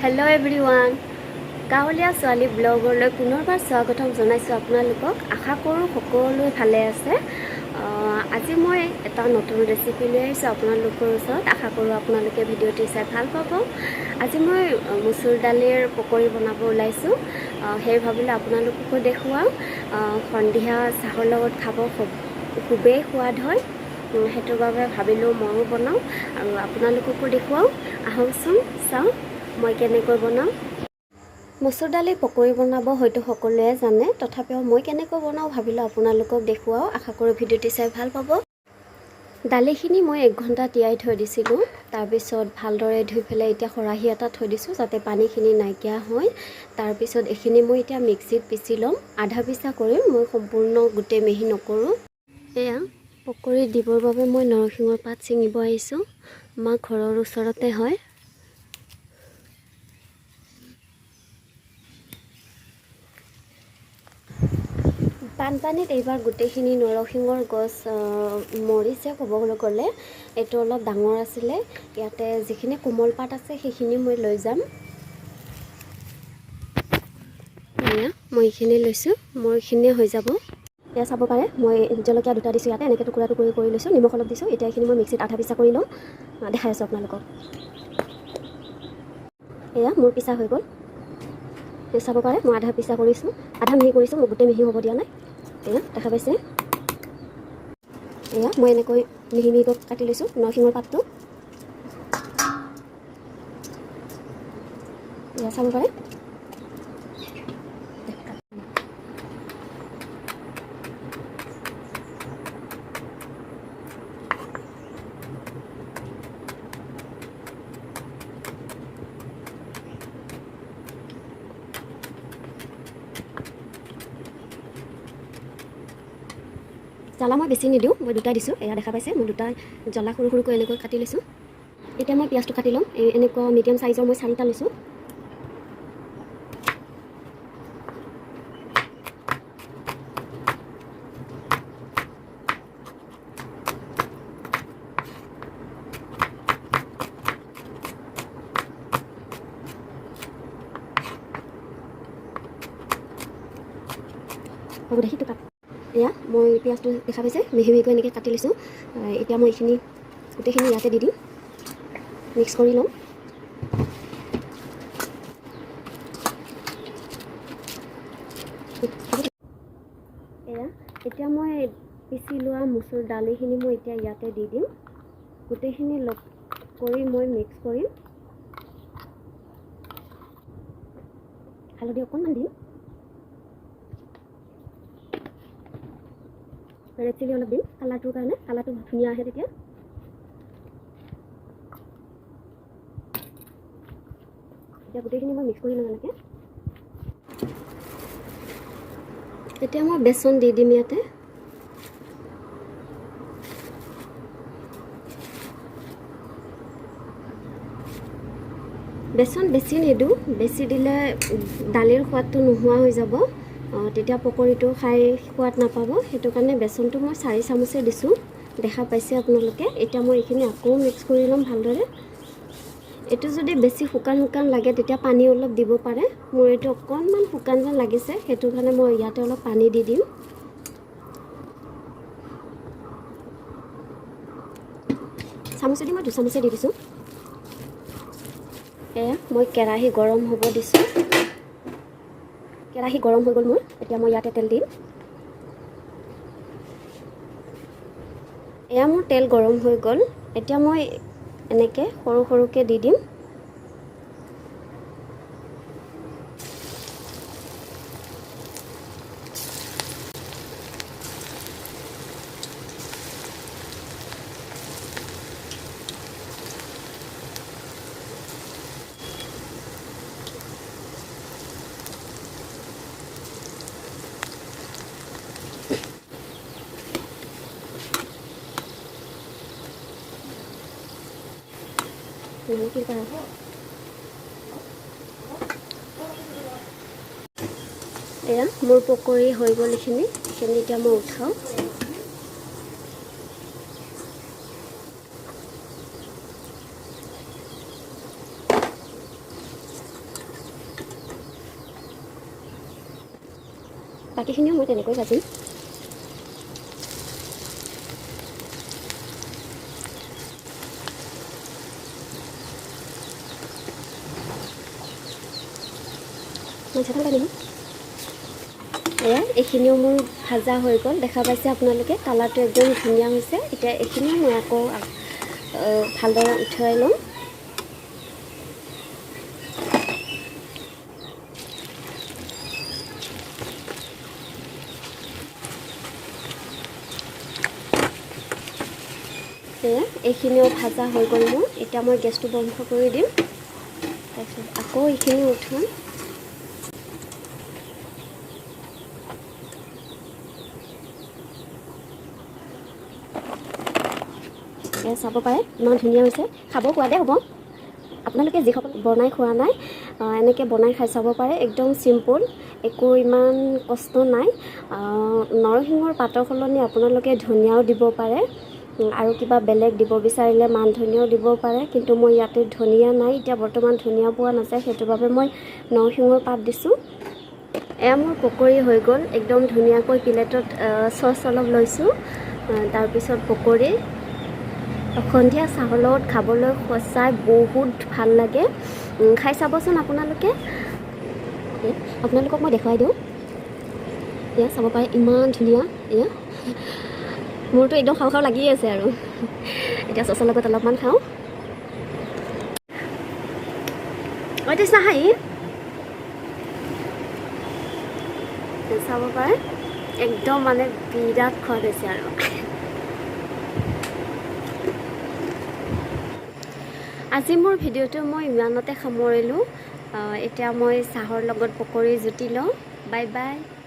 Hello' everyone, গাঁৱলীয়া ছোৱালী ব্লগলৈ পুনৰবাৰ স্বাগতম জনাইছোঁ আপোনালোকক। আশা কৰোঁ সকলোৱে ভালে আছে। আজি মই এটা নতুন ৰেচিপি লৈ আহিছোঁ আপোনালোকৰ ওচৰত। আশা কৰোঁ আপোনালোকে ভিডিঅ'টি চাই ভাল পাব। আজি মই মচুৰ দালিৰ পকৰি বনাব ওলাইছোঁ। সেই ভাবিলোঁ আপোনালোককো দেখুৱাওঁ। সন্ধিয়া চাহৰ লগত খাব খুবেই সোৱাদ হয়। সেইটোৰ বাবে ভাবিলোঁ ময়ো বনাওঁ আৰু আপোনালোককো দেখুৱাওঁ। আহকচোন, চাওঁ মই কেনেকৈ বনাওঁ। মচুৰ দালি পকৰি বনাব হয়তো সকলোৱে জানে, তথাপিও মই কেনেকৈ বনাওঁ ভাবিলোঁ আপোনালোকক দেখুৱাওঁ। আশা কৰোঁ ভিডিঅ'টি চাই ভাল পাব। দালিখিনি মই 1 ঘণ্টা তিয়াই থৈ দিছিলোঁ। তাৰপিছত ভালদৰে ধুই পেলাই এতিয়া খৰাহী এটা থৈ দিছোঁ, যাতে পানীখিনি নাইকিয়া হয়। তাৰপিছত এইখিনি মই এতিয়া মিক্সিত পিচি ল'ম। আধা পিচা কৰিম মই, সম্পূৰ্ণ গোটেই মিহি নকৰোঁ। এয়া পকৰি দিবৰ বাবে মই নৰসিংহৰ পাত ছিঙিব আহিছোঁ। আমাৰ ঘৰৰ ওচৰতে হয়। বানপানীত এইবাৰ গোটেইখিনি নৰসিংহৰ গছ মৰিছে ক'বলৈ গ'লে। এইটো অলপ ডাঙৰ আছিলে। ইয়াতে যিখিনি কোমল পাত আছে, সেইখিনি মই লৈ যাম। এয়া মই এইখিনি লৈছোঁ, মোৰ এইখিনিয়ে হৈ যাব। এয়া চাব পাৰে, মই জলকীয়া দুটা দিছোঁ ইয়াতে, এনেকৈ টুকুৰা টুকুৰি কৰি লৈছোঁ। নিমখ অলপ দিছোঁ। এতিয়া এইখিনি মই মিক্সিত আধা পিচা কৰি ল'ম। দেখাই আছোঁ আপোনালোকক। এয়া মোৰ পিচা হৈ গ'ল। এই চাব পাৰে, মই আধা পিচা কৰিছোঁ, আধা মিহি কৰিছোঁ। মই গোটেই মিহি হ'ব দিয়া নাই। এয়া দেখা পাইছে, এয়া মই এনেকৈ মিহি মিহিকৈ কাটি লৈছোঁ নৰসিংহৰ পাতটো। এয়া চাব পাৰে। জ্বালা মই বেছি নিদিওঁ, মই দুটা দিছোঁ। এয়া দেখা পাইছে, মই দুটা জ্বলা সৰু সৰুকৈ এনেকৈ কাটি লৈছোঁ। এতিয়া মই পিঁয়াজটো কাটি ল'ম। এই এনেকুৱা মিডিয়াম চাইজৰ মই চাৰিটা লৈছোঁ। হ'ব দে, সিটো কাট। এয়া মই পিঁয়াজটো দেখা পাইছে, মিহি মিহিকৈ এনেকৈ কাটি লৈছোঁ। এতিয়া মই এইখিনি গোটেইখিনি ইয়াতে দি দিম, মিক্স কৰি ল'ম। এয়া এতিয়া মই পিচি লোৱা মচুৰ দালিখিনি মই এতিয়া ইয়াতে দি দিম। গোটেইখিনি লগ কৰি মই মিক্স কৰিম। হালধি অকণমান দিম, ৰেড চিলি অলপ দিম কালাৰটোৰ কাৰণে, কালাৰটো ধুনীয়া আহে তেতিয়া। এতিয়া গোটেইখিনি মই মিক্স কৰি ল'ম এনেকৈ। এতিয়া মই বেচন দি দিম ইয়াতে। বেচন বেছি নিদিওঁ, বেছি দিলে দালিৰ সোৱাদটো নোহোৱা হৈ যাব। তেতিয়া পকৰিটো খাই সোৱাদ নাপাব। সেইটো কাৰণে বেচনটো মই 4 চামুচে দিছোঁ, দেখা পাইছে আপোনালোকে। এতিয়া মই এইখিনি আকৌ মিক্স কৰি ল'ম ভালদৰে। এইটো যদি বেছি শুকান শুকান লাগে, তেতিয়া পানী অলপ দিব পাৰে। মোৰ এইটো অকণমান শুকান যেন লাগিছে, সেইটো কাৰণে মই ইয়াতে অলপ পানী দি দিম। চামুচেদি মই 2 চামুচে দি দিছোঁ। এয়া মই কেৰাহী গৰম হ'ব দিছোঁ। কেৰাহী গৰম হৈ গ'ল মোৰ। এতিয়া মই ইয়াতে তেল দিম। এয়া মোৰ তেল গৰম হৈ গ'ল। এতিয়া মই এনেকৈ সৰু সৰুকৈ দি দিম। কি কৰা? এয়া মোৰ পকৰি হৈ গ'ল। এইখিনি এতিয়া মই উঠাওঁ। বাকীখিনিও মই তেনেকৈ ভাজিম। এয়া এইখিনিও মোৰ ভাজা হৈ গ'ল, দেখা পাইছে আপোনালোকে, কালাৰটো একদম ধুনীয়া হৈছে। এতিয়া এইখিনিও মই আকৌ ভালদৰে উঠাই ল'ম। এয়া এইখিনিও ভাজা হৈ গ'ল মোৰ। এতিয়া মই গেছটো বন্ধ কৰি দিম। তাৰপিছত আকৌ এইখিনি উঠাম। এয়া চাব পাৰে ইমান ধুনীয়া হৈছে, খাব সোৱাদে হ'ব। আপোনালোকে যিসকল বনাই খোৱা নাই, এনেকৈ বনাই খাই চাব পাৰে। একদম চিম্পুল, একো ইমান কষ্ট নাই। নৰসিংহৰ পাতৰ সলনি আপোনালোকে ধনিয়াও দিব পাৰে, আৰু কিবা বেলেগ দিব বিচাৰিলে মান ধনিয়াও দিব পাৰে। কিন্তু মই ইয়াতে ধনিয়া নাই, এতিয়া বৰ্তমান ধনিয়া পোৱা নাযায়, সেইটো বাবে মই নৰসিংহৰ পাত দিছোঁ। এয়া মোৰ পকৰি হৈ গ'ল, একদম ধুনীয়াকৈ প্লেটত চচ অলপ লৈছোঁ। তাৰপিছত পকৰি সন্ধিয়া চাহৰ লগত খাবলৈ সঁচাই বহুত ভাল লাগে। খাই চাবচোন আপোনালোকে। আপোনালোকক মই দেখুৱাই দিওঁ। এয়া চাব পাৰে ইমান ধুনীয়া। এয়া মোৰতো একদম খাওঁ খাওঁ লাগি আছে আৰু। এতিয়া চচৰ লগত অলপমান খাওঁ। হাঁহি চাব পাৰে, একদম মানে বিৰাট সোৱাদ হৈছে আৰু। আজি মোৰ ভিডিঅ'টো মই ইমানতে সামৰিলোঁ। এতিয়া মই চাহৰ লগত পকৰি জুতি লওঁ। Bye bye.